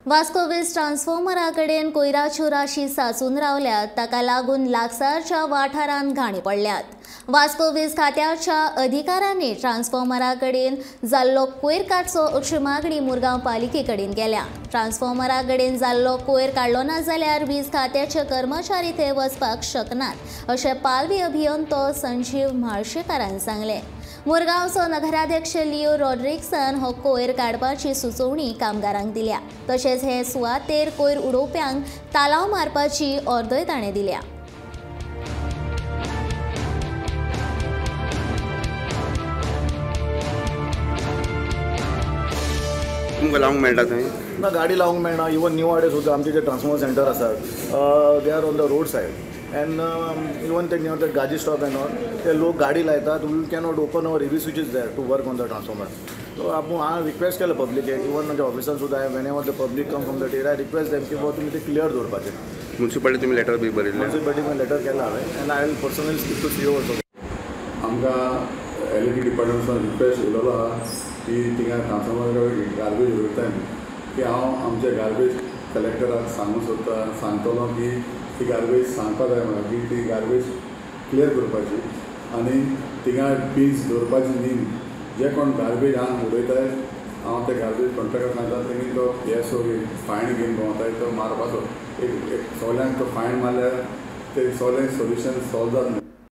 वास्को वीज ट्रान्सफॉर्मरा कडेन कोयराच्यो राशी साचून रावल्यात, ताका लागून लागसारच्या वाठारांत घाणी पडल्यात. वास्को वीज खात्याच्या अधिकाऱ्यांनी ट्रान्सफॉर्मरा कडेन जाल्लो कोयर काडचो अशी मागणी मुरगांव पालिके कडेन केल्या. ट्रान्सफॉर्मरा कडेन जाल्लो कोयर काडलो ना जाल्यार वीज खात्याचे कर्मचारी थंय वचपाक शकनात अशें पालवी अभियंतो संजीव म्हाळशेकारान सांगलें. मुरगांवचो नगराध्यक्ष लिओ रॉड्रिक्सन हो कोयर काडपाची सुचोवणी कामगारांक दिल्या. तशेंच हे सुवातेर कोयर उडोवप्यांक तालाव मारपाची ऑर्दय ताणें दिल्या. तुमकां लावंक मेळटा थंय? ना, गाडी लावंक मेळना. इवन न्यू वाडे सुद्दां आमचे जे ट्रान्सफॉर्मर सेंटर आसात, they are on the road side and even ते near the Gaji stop and all ते लोक गाडी लायतात. We cannot open our heavy switches there to work on the transformer. So आपूण हांवें रिक्वेस्ट केलें पब्लिकेक, इवन म्हज्या ऑफिसान सुद्दां whenever the public come from that area I request them की बाबा तुमी ते क्लियर दवरपाचें. म्युन्सिपालिटी तुमी लेटर बी बरयल्लें? म्युन्सिपालिटीन लेटर केलां हांवें and I will personally speak to CO also. आमकां एल ई डी डिपार्टमेंटसान रिक्वेस्ट येयलेलो आहा की थिंगा ट्रान्सफॉर्मर गार्बेज उडयताय की हांव आमच्या गार्बेज कलेक्टराक सांगूंक सोदता, सांगतलो की ती गार्बेज सांगपा जाय म्हाका की ती गार्बेज क्लियर करपाची आनी थिंगा बीन्स दवरपाची न्ही. जे कोण गार्बेज हांगा उडयताय हांव ते गार्बेज कॉन्ट्रेक्टर सांगता तेणी तो येसो फायन घेवन भोंवताय तो मारपाचो. एक एक सगल्यांक तो फायन मारल्यार ते सगळें सोल्युशन सॉल्व जातलें.